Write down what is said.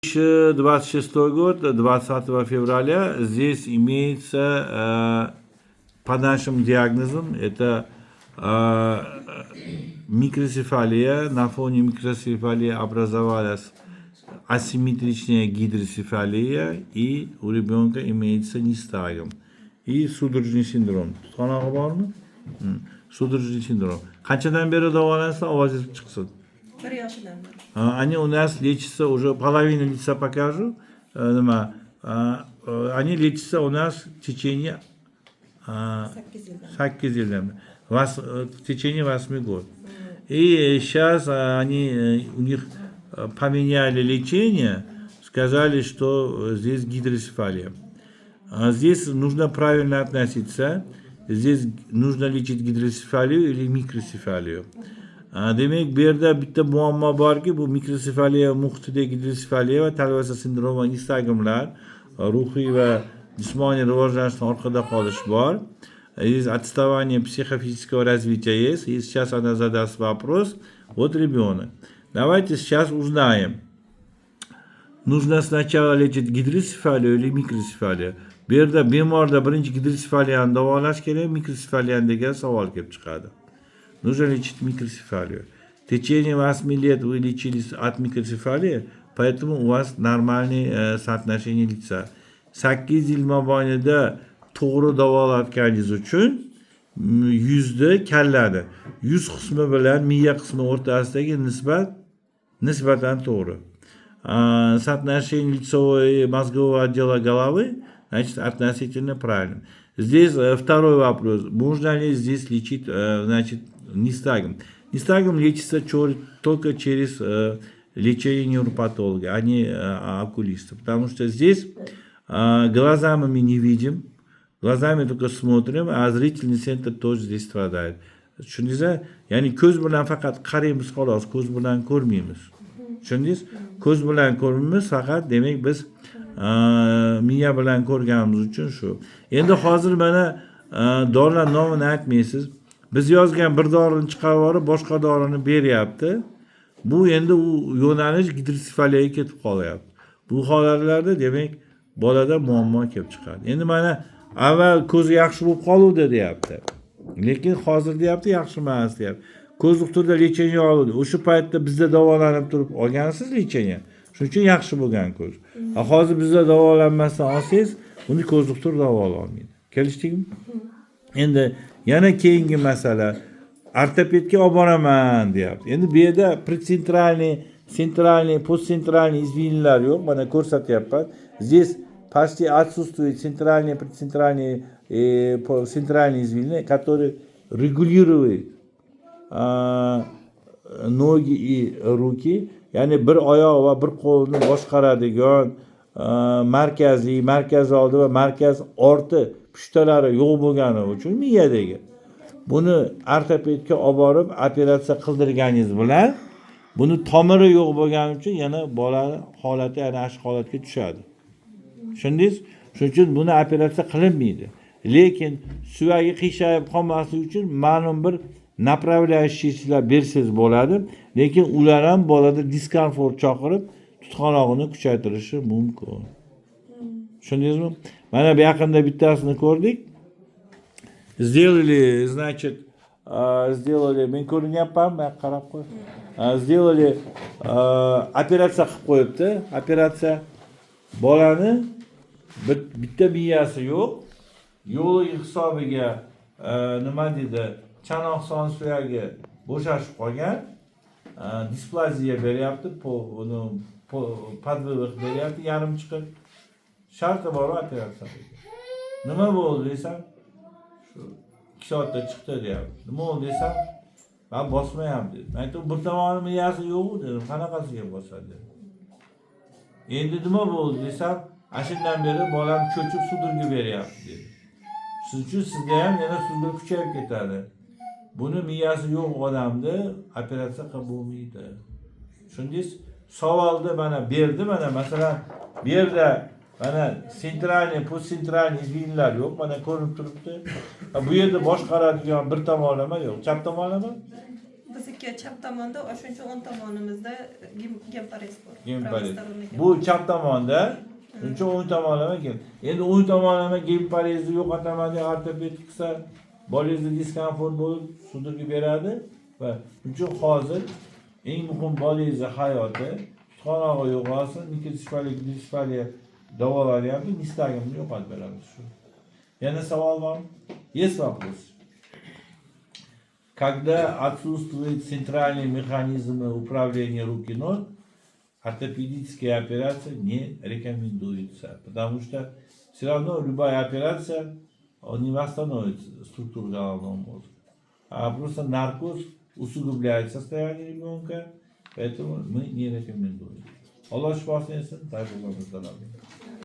2026 год, 20 февраля, здесь имеется, по нашим диагнозам, это микроцефалия. На фоне микроцефалии образовалась асимметричная гидрocефалия, и у ребенка имеется нистагм и судорожный синдром. Tutqanog'i bormi? Судорожный синдром. Qanchadan beri davolansa, ovozingiz chiqsin. 1 yoshidan beri. А, они у нас лечатся уже, половину лица покажу. Nima, они лечатся у нас в течение 8 yildan. 8 yildan. В течение 8 год. И сейчас они, у них поменяли лечение, сказали, что здесь гидрocефалия. А здесь нужно правильно относиться. Здесь нужно лечить гидрocефалию или микроцефалию. А, demak, bu yerda bitta muammo borki, bu mikrosefaliya muhitida gidrosefaliya va talvasa sindromi va nistagmlar, ruhiy va jismoniy rivojlanishdan orqada qolish bor. Есть отставание психофизического развития есть. И сейчас она задаст вопрос. Вот ребенок. Давайте сейчас узнаем. Нужно сначала лечить гидрocефалию или микроцефалию? Bu yerda bemorda birinchi gidrosefaliyani davolash kerak, mikrosefaliyani degan savol kelib chiqadi. Нужно лечить микроцефалию. В течение 8 лет вы лечились от микроцефалии, поэтому у вас нормальное соотношение лица. 8 yil mobaynida to'g'ri davolatganingiz uchun yuzni, kallani yuz qismi bilan miya qismi o'rtasidagi nisbat nisbatan to'g'ri. А, соотношение лицевого и мозгового отдела головы, значит, относительно правильно. Здесь второй вопрос. Можно ли здесь лечить, значит, нистагм? Нистагм лечится только через лечение невропатолога, а не окулиста. Потому что здесь глазами мы не видим, глазами только смотрим, а зрительный центр тоже здесь страдает. Tushundingiz? Ya'ni ko'z bilan faqat qaraymiz xolos, ko'z bilan ko'rmaymiz. Tushundingiz? Ko'z bilan ko'rmaymiz faqat, demak, biz miya bilan ko'rganimiz uchun shu. Endi hozir mana dorilar nomini aytmaysiz. Biz yozgan bir dorini chiqarib yuborib, boshqa dorini beryapti. Bu endi u yo'nalish gidrosefaliyaga ketib qolyapti. Bu holatlarda, demak, bolada muammo kelib chiqadi. Endi mana avval ko'zi yaxshi bo'lib qoluvdi deyapti. Lekin hozir deyapti, yaxshi emas deyapti. Ko'z doktorda лечение oldi. O'sha paytda bizda davolanib turib olgansiz лечение. Shuning uchun yaxshi bo'lgan ko'z. А hozir bizda davolanmasdan olsangiz, uni ko'z doktor davololmaydi. Kelishdikmi? Endi yana keyingi masala, ortopedga olib boraman deyapti. Endi bu yerda предцентральный, центральный, постцентральный извилин lar yo'q. Mana ko'rsatyapman. Здесь почти отсутствует центральные, предцентральные, центральные извилины, которые регулируют ноги и руки, ya'ni bir oyoq va bir qo'lni boshqaradigan markaziy, markaz oldi va markaz orti pushtalari yo'q bo'lgani uchun miyadagi buni ortopedga olib borib operatsiya qildirganingiz bilan buni tomiri yo'q bo'lgani uchun yana bolani holati yana shu holatga tushadi. Tushundingiz? Shuning uchun buni operatsiya qilinmaydi. Lekin suyagi qiyshayib qolmasligi uchun ma'lum bir направляющий lar bersangiz bo'ladi, lekin ular ham bolada diskomfort chaqirib, tutqanog'ini kuchaytirishi mumkin. Tushundingizmi? Mana bu yaqinda bittasini ko'rdik. Сделали, значит, сделали, men ko'rinyapmanmi? Bu yoqqa qarab qo'y. Сделали, operatsiya qilib qo'yibdi. Operatsiya, bolani bitta miyasi yo'q. Yo'qligi hisobiga nima deydi, chanoq son suyagi bo'shashib qolgan. Displaziya beryapti, uni подвывих beryapti, yarim chiqib. Sharti bor operatsiya. Nima bo'ldi desam, shu 2 soatda chiqdi deyapti. Nima bo'ldi desam, man bosmayapti dedi. Man aytdim, bir tomoni miyasi yo'q dedim, qanaqasiga bosadi dedim. Endi nima bo'ldi desam, ana shundan beri bolam cho'chib судорога beryapti dedi. Shuning uchun sizda ham yana судорога kuchayib ketadi. Buni miyasi yo'q odamni operatsiya qilib bo'lmaydi. Tushundingiz? Savolni mana berdi, mana masalan, bu yerda mana центральный, постцентральный извилин lar yo'q, mana ko'rinib turibdi. Ha, bu yerda boshqaradigan bir tomonlama yo'q. Chap tomonlama? Bizniki chap tomonda, o'shancha o'ng tomonimizda гемипарез bor. Гемипарез. Правосторонний. Bu chap tomonda, shuning uchun o'ng tomonlama kel. Endi o'ng tomonlama гемипарез ni yo'qotaman deb ortoped qilsa, bolangizda дискомфорт bo'lib, судороги beradi va shuning uchun hozir eng muhim bolangizni hayoti, tutqanog'i yo'qolsin, микроцефалия, гидроцефалия davolanyapti, nistagmni yo'qotib beramiz shu. Yana savol bormi? Есть вопрос? Когда отсутствуют центральные механизмы управления рук и ног, ортопедическая операция не рекомендуется, потому что все равно любая операция, он не восстановит структуру головного мозга, а просто наркоз усугубляет состояние ребенка, поэтому мы не рекомендуем. Alloh shifosini bersin, tayyorlanamiz.